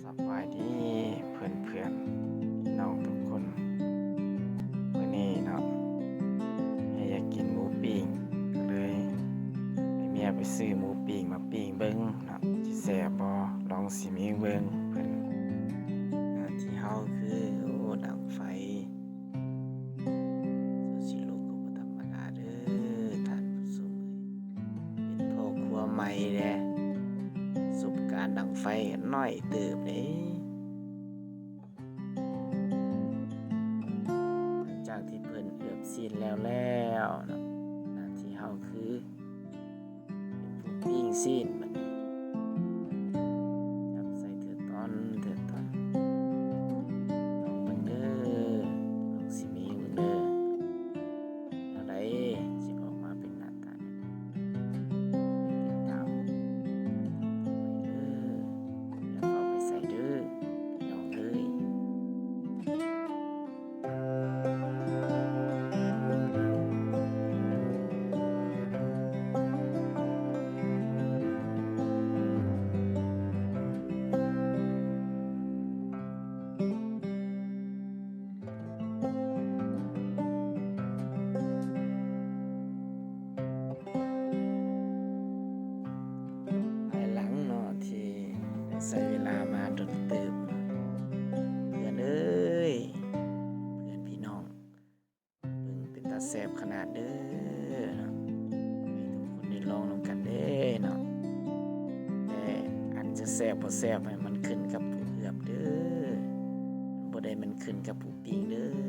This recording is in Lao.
ສະບາຍດີເພື່ອນໆ ພີ່ນ້ອງທຸກຄົນ. ມື້ນີ້ເນາະ ແມ່ຢາກກິນໝູປີ້ງ ກໍເລີຍໃຫ້ເມຍໄປຊື້ໝູປີ້ງມາປີ້ງເບິ່ງເນາະ ຊິແຊບບໍ່ ລອງຊິມີເບິ່ງເພິ່ນ. ໜ້າທີ່ເຮົາຄື ໂອ້ ດັງໄຟ ສຸດຊິລຸກກໍບໍ່ທຳມະດາເດີ້ທ່ານຜູ້ຊົມເອີຍ. ເປັນພໍ່ຄົວໃໝ່ແດ່ ປະສົບການດັງໄຟກໍໜ້ອຍເຕີບເດ້. ຫຼັງຈາກທີ່ເພິ່ນເອືອບຊີ້ນແລ້ວແລ້ວເນາະ ໜ້າທີ່ເຮົາຄື ເປັນຜູ້ປີ້ງຊີ້ນບັດນີ້ ຈັບໃສ່ເທື່ອຕອນເທື່ອຕອນ ລອງເບິ່ງເດີ້ ລອງຊິມີເບິ່ງເດີ້ ແນວໃດຊິອອກມາເປັນໜ້າຕາແນວໃດ ຕິດຕາມໄປເດີ້ ຢ່າເຝົ້າໄປໃສເດີ້ ພີ່ນ້ອງເອີຍ. ພາຍຫຼັງເນາະ ທີ່ໄດ້ໃຊ້ເວລາມາດົນເຕີບ ເພື່ອນເອີຍ ເພື່ອນພີ່ນ້ອງ ເບິ່ງເປັນຕາແຊບຂະໜາດເດີ້ເນາະ ໃຫ້ທຸກຄົນໄດ້ລອງນຳກັນເດ້ເນາະ. ແຕ່ອັນຈະແຊບບໍ່ແຊບ ໃຫ້ມັນຂຶ້ນກັບຜູ້ເອືອບເດີ້ ມັນບໍ່ໄດ້ແມ່ນຂຶ້ນກັບຜູ້ປີ້ງເດີ້.